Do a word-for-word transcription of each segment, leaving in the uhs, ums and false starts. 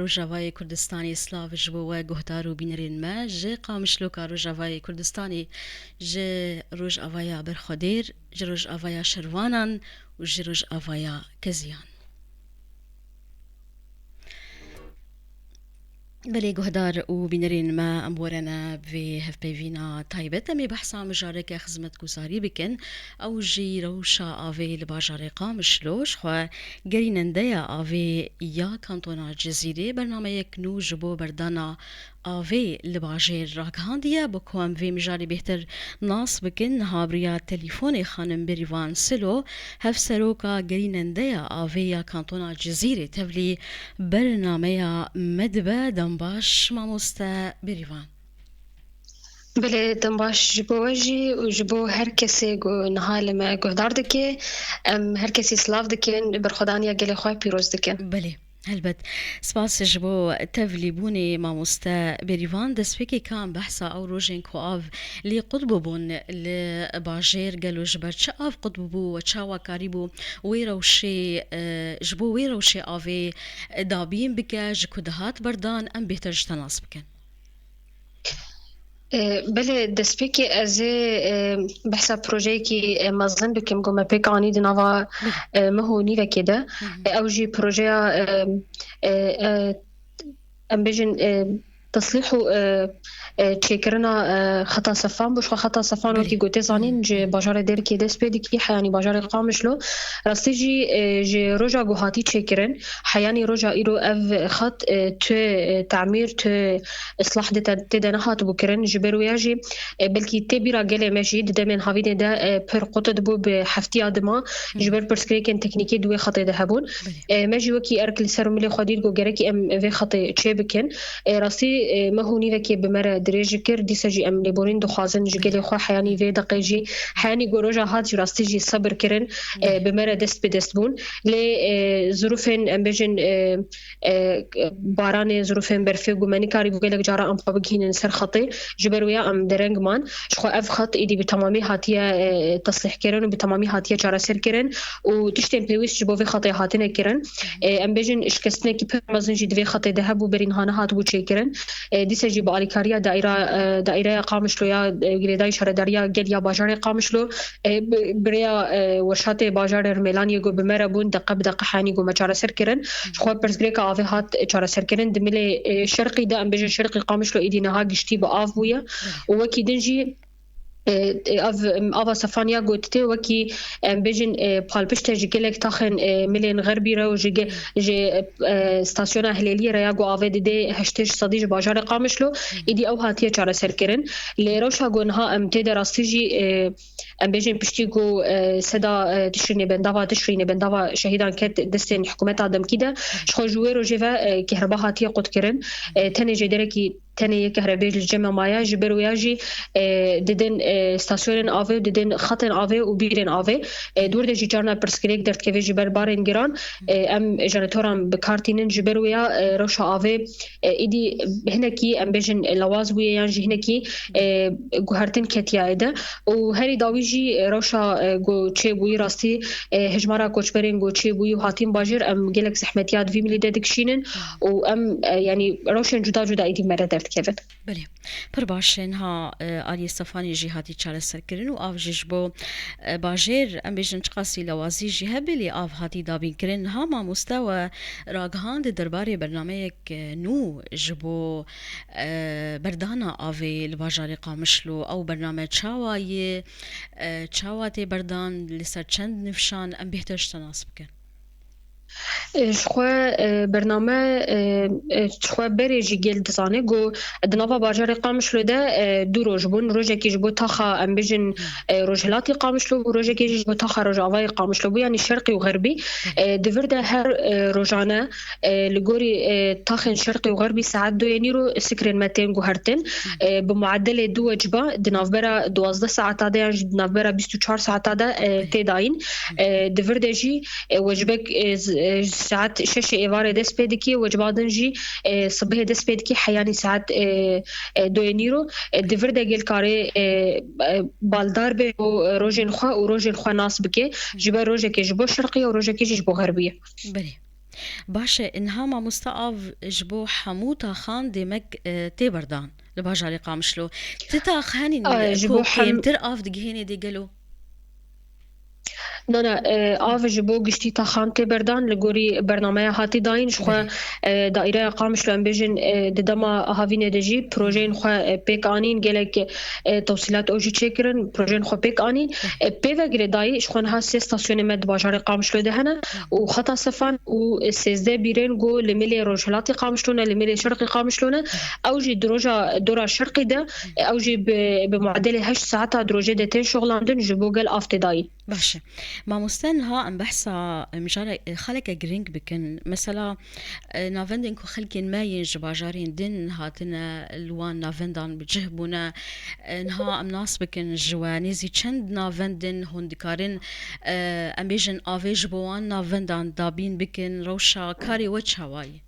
Rojavayê Kurdistanê, silav ji bo we guhdar û bînerên me ji Qamişloka Rojavayê Kurdistanê, ji Rojavaya Berxwedêr, ji Rojavaya Şervanan û ji Rojavaya Keziyan. Belê guhdar û bînerên me, em borene vê hevpeyvîna taybet. Em ê behsa mijareke xizmetguzarî bikin. Ew jî rewşa avê li bajarê Qamişlo. Ji xwe gerînendeya avê ya kantona Cizîrê bernameyek nû ji bo berdana avê li bajêr ragihandiye. Bo ku em vê mijarê bêhtir nas bikin, niha bi riya telîfonê xanim Berîvan Silo, hevseroka gerînendeya avê ya kantona Cizîrê, tevlî bernameya me dibe. Dem baş, mamoste Berîvan. Belê, dem baş ji bo we jî û ji bo her kesê ku niha li me guhdar dike. Em her kesî silav dikin, berxwedaniya gelê xwe pîroz dikin. Belê, helbet. Spas ji bo tevlîbûnê, mamoste Berîvan. Destpêkê ka em behsa ew rojên ku av lê qut bûbûn li bajêr, gelo ji ber çi av qut bûbû û çawa karîbû wê rewşê, e, ji bo wê rewşê avê, e, dabîn bike, ji ku dihat berdan, em bêhtir ji te nas bikin. E, belê, destpêkê ez ê, e, behsa projeyekî, e, mezin bikim, ku me pêk anî di nava, e, meh û nîvekê de. Hı hı. E, ew jî projeya, e, e, e, em bêjin, e, teslîh û, e, e, çêkirina, e, xeta Sefan bû. Ji xwe xeta Sefan, belê, wekî ku tê zanîn, ji bajarê Dêrikê dest pê dikî, heyanî bajarê Qamişlo. Rastî jî, e, ji roja ku hatî çêkirin, heyanî roja îro ev xet, e, tu, e, tamîr, tu islah de te-, tê de nehatibû kirin. Ji ber wêya jî, e, belkî tê bîra gelê me jî di demên havînê de, e, pir qut dibû, bi heftiya dima ji ber pirsgirêkên teknîkî di wê xetê de hebûn. Belê. E, me jî wekî erk li ser milê xwe dît ku gerekî em vê xetê çê bikin. E, rastî, e, meh û nîvekê bi me re dirêj kir. Dîsa jî em lêborîn dixwazin ji gelê xwe, heyanî vê deqê jî, heyanî ku roja hat jî rastî jî sebir kirin, e, bi me re dest bi dest bûn. Lê, e, zirûfên, em bêjin, e, e, baranê, zirûfên berfê ku me nikarîbû gelek cara em xwe bigihînin ser xetê. Ji ber wêya em dereng man. Ji xwe ev xet êdî bi temamî hatiye, e, teslîhkirin û bi temamî hatiye çareserkirin û tiştên pêwîst ji bo vê xetê hatine kirin. E, em bêjin şikestinekî pir mezin jî di vê xetê de hebû, berî niha nehatibû çêkirin. E, dîsa jî bi alîkariya daîra, e, daîreya Qamişlo ya, e, girêdayî şaredariya gel ya bajarê Qamişlo, e, bi, bi rêya, e, weşatê bajarê Rimêlaniyê ku bi me re bûn, deqe bi deqe heyanî ku me çareser kirin. Ji xwe pirsgirêka avê hat çareserkirin. Di milê, e, şerqî de, em bêjin şerqî Qamişlo êdî niha giştî bi av bûye. Û wekî din jî, e, e, ev, em, ava Sefan ya ku tê wekî, em bêjin, e, palpişte ji gelek taxên, e, milên xerbî re û ji ge-, ji, e, stasyona Hilêliyê re ya ku avê didê heştê ji sedî ji bajarê Qamişlo, êdî ew hatiye çareserkirin. Lê rewşa ku niha em tê de rastî jî, e, em bêjin piştî ku, e, seda, e, Tişrînê, bendava Tişrînê, bendava şehîdan ket destên hikûmeta demkî de, ji xwe ji wê rojê ve, e, kehreba hatiye qutkirin. E, tenê jêderekî, tenê yek kehrebêj li cem me maye, ji ber wêya jî, e, didin, e, stasyonên avê û didin xetên avê û bîrên avê. E, di wir de jî carna pirsgirêk derdikeve ji ber barên giran. E, em jeneratoran bi kar tînin, ji ber wêya, e, rewşa avê, e, êdî hinekî, em bêjin, lewaz bûye yan jî hinekî, e, guhertin ketiye êde. Û herî dawî jî rewşa, e, ku çêbûyî rastî, e, hejmara koçberên ku çêbûyî û hatîn bajêr, em gelek zehmetiya di vî milî de dikişînin û em, e, yanî rewşên cuda cuda êdî me re derdikevin. Belê. Pir baş e, niha, e, aliyê Sefanê jî hatî çareserkirin û av jî ji bo, e, bajêr, em bêjin çiqasî lewazî jî hebe, lê av hatî dabînkirin. Niha mamoste we ragihand derbarê bernameyek, e, nû ji bo, e, berdana avê li bajarê Qamişlo. Ew bername çawa ye? E, çawa tê berdan? Li ser çend nifşan? Em bêhtir ji te nas bikin. E, ji xwe, e, bername, e, e, ji xwe berê jî gel dizane ku di nava bajarê Qamişlo de, e, du roj bûn. Rojekî ji bo taxa, em bêjin, e, rojhilatî Qamişlo bû, rojekî jî ji bo taxa rojavayê Qamişlo bû, yanî şerqî û xerbî. E, di vir de her, e, rojane, e, li gorî, e, taxên şerqî û xerbî saet doyê nîro sikrên me tên guhertin. E, bi muedelê du wecba di navbera duwazdeh saeta de yan jî di navbera bîst û çar saeta de, e, tê dayîn. E, di vir de jî, e, wecbek, e, z-, e, saet şeşê êvarê dest pê dikî, wecba din jî, e, sibihê dest pê dikî heyanî saet, e, e, doyê nîro. E, di vir de gel karê, e, e, baldar be bo, e, rojên xwe û rojên xwe nas bike. Ji ber rojekê ji bo şerqî ye û rojekê jî ji bo xerbî ye. Belê. Baş e, niha mamoste, av ji bo hemû taxan demek, e, tê berdan li bajarê Qamişlo. Ti tax henîn, e, ji ku bo hem- kêmtir av digihênê dê gelo? Na, na, e, av ji bo giştî taxan tê berdan, li gorî bernameya hatî dayîn, ji xwe, Belê. e, daîreya Qamişlo, em bêjin, e, di dema havînê de jî projeyên xwe, e, pêk anîn, gelek, e, tewsîlat ew jî çêkirin, projeyên xwe pêk anîn. Belê. E, pê ve girêdayî, ji xwe niha sê stasyonê me di bajarê Qamişlo de hene û xeta Sefan û sêzdeh bîrên ku li milê rojhilatê Qamişlo ne, li milê şerqê Qamişlo ne. Ew jî di roja dora şerqê de, ew jî bi, bi muadelê heşt saeta di rojê de tên şoxlandin, ji bo gel av tê dayîn. Baş e. Mamoste, niha em behsa, em jara, e, xaleke girîng bikin. Mesela, e, navendên ku xelkên me yên ji bajarên din hatine, li wan navendan bi cih bûne. E, niha em nas bikin ji we nêzî çend navend in, hûn dikarin, e, em bêjin, avê ji bo wan navendan dabîn bikin, rewşa karê we çawa ye?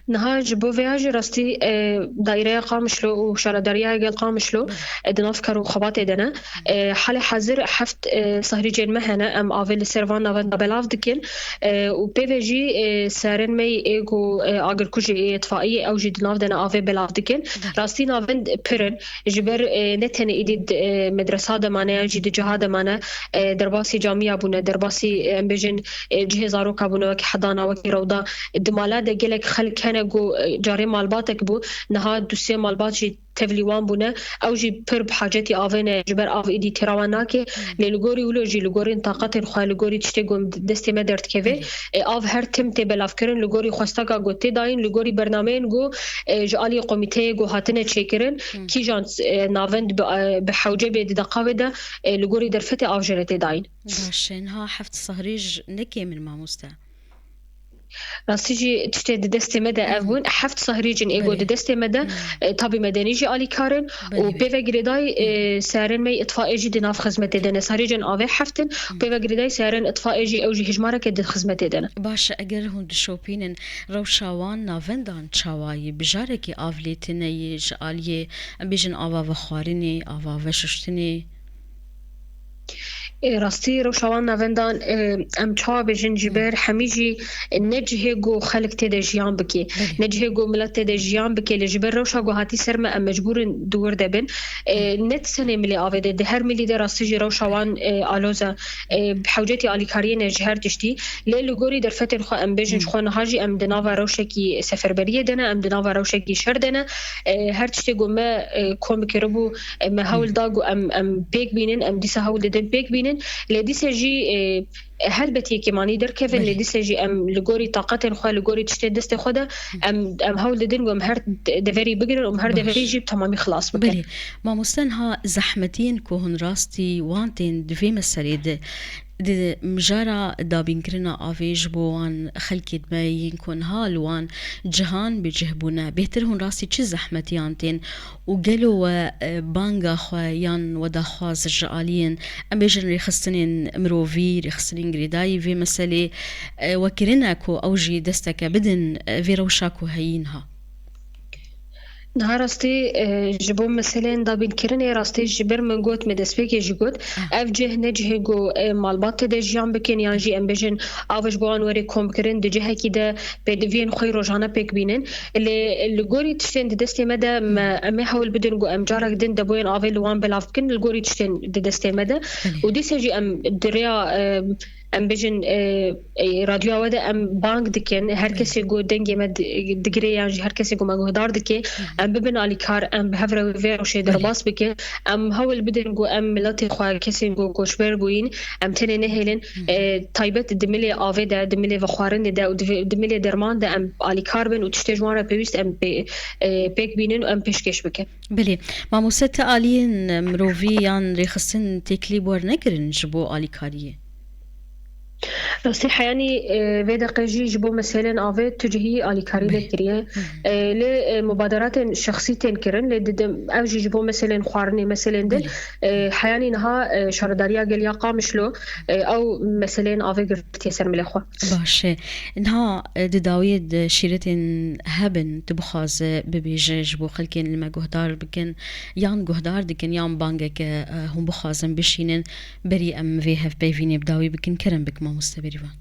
Niha ji bo vêya jî rastî, e, daîreya Qamişlo û şaredariya gel Qamişlo, Belê. e, di nav kar û xebatê de ne. E, halê hazir heft, e, sahrîcên me hene, em avê li ser van navenda belav dikin. E, û pê ve jî, e, serên me yê ku, e, agirkujê ê itfaiyê ew jî di nav de ne avê belav dikin. Belê. Rastî navend pir in. Ji ber, e, ne tenê êdî di, e, medresa de mane yan jî di ciha de mane, e, derbasî camiya bûne, derbasî, e, em bêjin, e, cihê zaroka bûne, wekî hedana, wekî rewda. Di mala de gelek xelk hene ku, e, carê malbatek bû, niha du sê malbat jî tevlî wan bûne. Ew jî pir bi hacetî avê ne, ji ber av êdî têra wan nake. Hmm. Lê li gorî wilo jî, li gorî taqetên xwe, li gorî tiştê ku em destê me derdikeve, Belê. e, av her tim tê belavkirin, li gorî xwesteka ku tê dayîn, li gorî bernameyên ku, e, ji alî komîteyê ku hatine çêkirin, Hmm. kîjan, e, navend bi, e, bi hewce bê di deqa wê de, e, li gorî derfetê av jê re tê dayîn. Baş e, niha heft sahrîj ne kêm in, mamoste. Rastî jî tiştê di destê me de ev Hı hı. bûn. Heft sahrîcin ê ku Belê. di destê me de, Hı. e, tabî medenî jî alîkar in û Belê. pê ve girêdayî, e, Hı. serên me yê itfaê jî di nav xizmetê de ne. Sahrîcên avê heft in, Hı. pê ve girêdayî serên itfaê jî ew jî hejmareke di xizmetê de ne. Baş e, eger hûn dişopînin, rewşa wan navendan çawa ye? Bi carekî av lê tune ye ji aliyê, em bêjin, ava vexwarinê, ava veşuştinê? Ê, rastî rewşa wan navendan, e, em çawa bêjin, ji Hmm. ber hemî jî, e, ne cihê ku xelk tê de jiyan bike, Belê. ne cihê ku milet tê de jiyan bike, lê ji ber rewşa ku hatî ser me em mecbûr in di wir de bin. E, Hmm. ne di senê milê avê de, di her milî de rastî jî rewşa wan, e, aloz e, e, bi hewcetî alîkariyê ne ji her tiştî. Lê li gorî derfetên xwe em bêjin, Hmm. ji xwe niha jî em di nava rewşekî seferberiyê de ne, em di nava rewşekî şer de ne. E, her tiştê ku me, e, kom kiribû, e, me hewl Hı. da ku em, em pêk bînin, em dîsa hewl didin pêk bînin. Lê dîsa jî, e, helbet yekê manî derkevin, Belê. lê dîsa jî em li gorî taqetên xwe, li gorî tiştê destê xwe de, Hı. em, em hewl didin ku em her de-, deverî bigirin û em her Baş. deverî jî bi temamî xilas bikin. Belê. Mamoste, niha zehmetiyên ku hûn rastî wan tên di vê meselê de, di mijara dabînkirina avê ji bo wan xelkên me yên ku niha li wan cihan bi cih bûne, bêhtir hûn rastî çi zehmetiyan tên û gelo we, e, banga xwe yan we daxwaz ji aliyên, em bêjin, rêxistinên mirovî, rêxistinên girêdayî vê meselê, e, we kirine ku ew jî desteke bidin, e, vê rewşa ku heyî niha? Niha rastî, e, ji bo meseleyên dabînkirinê rastî ji ber min got, me destpêkê jî got, Ah. ev cih ne cihê ku, e, malbat tê de jiyan bikin yan jî em bêjin av ji bo wan were komkirin di cihekî de pêdiviyên xwe yê rojane pêk bînin. Lê li gorî tiştên di destê me de me, Hmm. em ê hewl bidin ku em carek din deboyên avê li wan belav bikin li gorî tiştên di destê me de. Belê. Û dîsa jî em di rêya, e, em bêjin, e, e, radyoya we de em bang dikin. Her Belê. kesê ku dengê me di-, digire yan jî her kesê ku me guhdar dike, Hı hı. em bibin alîkar, em bi hev re wê vê rewşê Belê. derbas bikin. Em hewl bidin ku em miletê xwe, kesên ku koçber bûyîn, em tenê nehêlin. Hı hı. E, taybet di milê avê de, di milê vexwarinê de û di vê, di milê derman de em alîkar bin û tiştê ji wan re pêwîst em pê-, e, pêk bînin û em pêşkêş bikin. Belê. Mamoste, ti aliyên mirovî yan rêxistin têkilî bi we re nekirin ji bo alîkariyê? Rastî heyanî, e, vê deqê jî ji bo meselên avê tu cihî alîkarî Belê. nekiriye. Hı hı. E, lê, e, mubaderatên şexsî tên kirin, lê didim ev jî ji bo meselên xwarinê, meselên din, Belê. e, heyanî niha, e, şaredariya gel ya Qamişlo, e, ew meseleyên avê girtiye ser milê xwe. Baş e. Niha, e, di dawiyê de şîretên hebin, tu bixwaze bibêje ji bo xelkên li me guhdar bikin, yan guhdar dikin, yan bangeke, e, hûn bixwazin bişînin, berî em vê hevpeyvînê bi dawî bikin, kerem bik, mamoste Bêrîvan.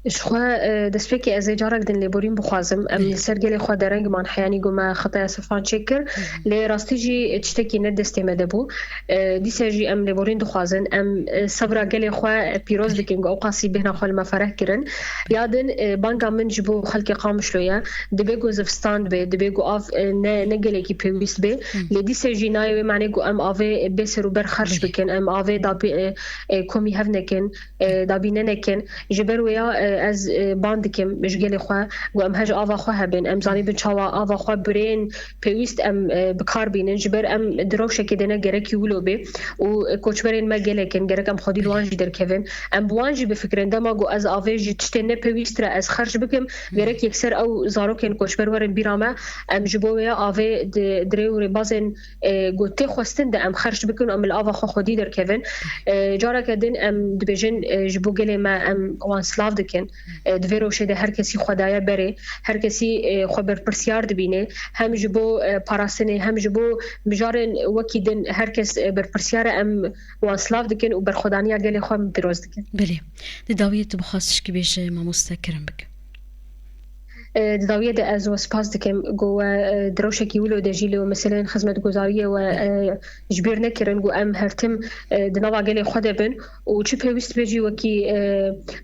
Ji xwe, e, destpêkê ez ê carek din lêborîn bixwazim. Em li ser gelê xwe dereng man, heyanî ku me xetaya sifan çêkir. Lê rastî jî tiştekî ne destê me de bû. E, dîsa jî em lêborîn dixwazin. Em, e, sebra gelê xwe pîroz dikin ku ew qasî bêhna xwe li me fereh kirin. Ya din, e, banga min ji bo xelkê Qamişlo ye. Dibe ku zivistan dibe, dibe ku av, e, ne, ne gelekî pêwîst be. Lê dîsa jî nayê wê manê ku em avê bê ser û ber xerc bikin. Em avê dapê, e, e, komî hev nekin, e, dabîne nekin. Ji ber wêya, e, ez, e, ban dikim ji gelê xwe ku em hej ava xwe hebin. Em zanîbin çawa ava xwe birên pêwîst em, e, bi kar bînin. Ji ber em di rewşekê de ne gerekî wilo bê û, e, koçberên me gelek in. Gerek em xwedî li wan jî derkevin. Em bi wan jî bifikirin. Dema ku ez avê ji tiştên ne pêwîst re ez xerc bikim, gerek yekser ew zarokên koçber werin bîra me. Em ji bo wêya avê di, di rê û rêbazên, e, ku tê xwestin de em xerc bikin û em li ava xwe xwedî derkevin. E, careke din em dibêjin, e, ji bo gelê me em wan silav dikin. E, di vê rewşê de her kesî xwe daye berê, her kesî, e, xwe berpirsiyar dibîne. Hem ji bo, e, parastinê, hem ji bo mijarên wekî din her kes, e, berpirsiyar e, em wan silav dikin û berxwedaniya gelê xwe em pîroz dikin. Belê. Di dawiyê tu bixwast tişkî bêje, mamoste, kerem bike. E, di dawiyê de ez we spas dikim ku we, e, di rewşekî wilo de jî lê we meseleyên xizmetguzariyê we, e, ji bîr nekirin ku em her tim, e, di nava gelê xwe de bin û çi pêwîst be jî wekî, e,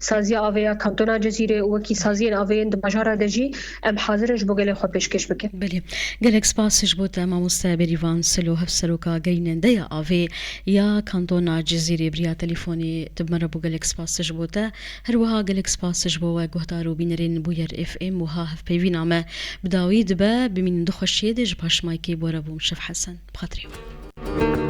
saziya avê ya Kantona Cizîrê û wekî saziyên avê yên di bajara de jî em hazir in ji bo gelê xwe pêşkêş bikin. Belê. Gelek spas ji bo te, mamoste Berîvan Silo, hevseroka gerînendeya avê ya Kantona Cizîrê, bi riya telefonê. Tu bi me re bû, gelek spas ji bo te. Her wiha gelek spas ji bo we, guhdar û bînerên Bûyer F M. Wiha hevpeyvîna me bi dawî dibe. Bimînin di xweşiyê de, ji paşmayekê bi we re bûm, Şef Hesen. Bi xatirê we.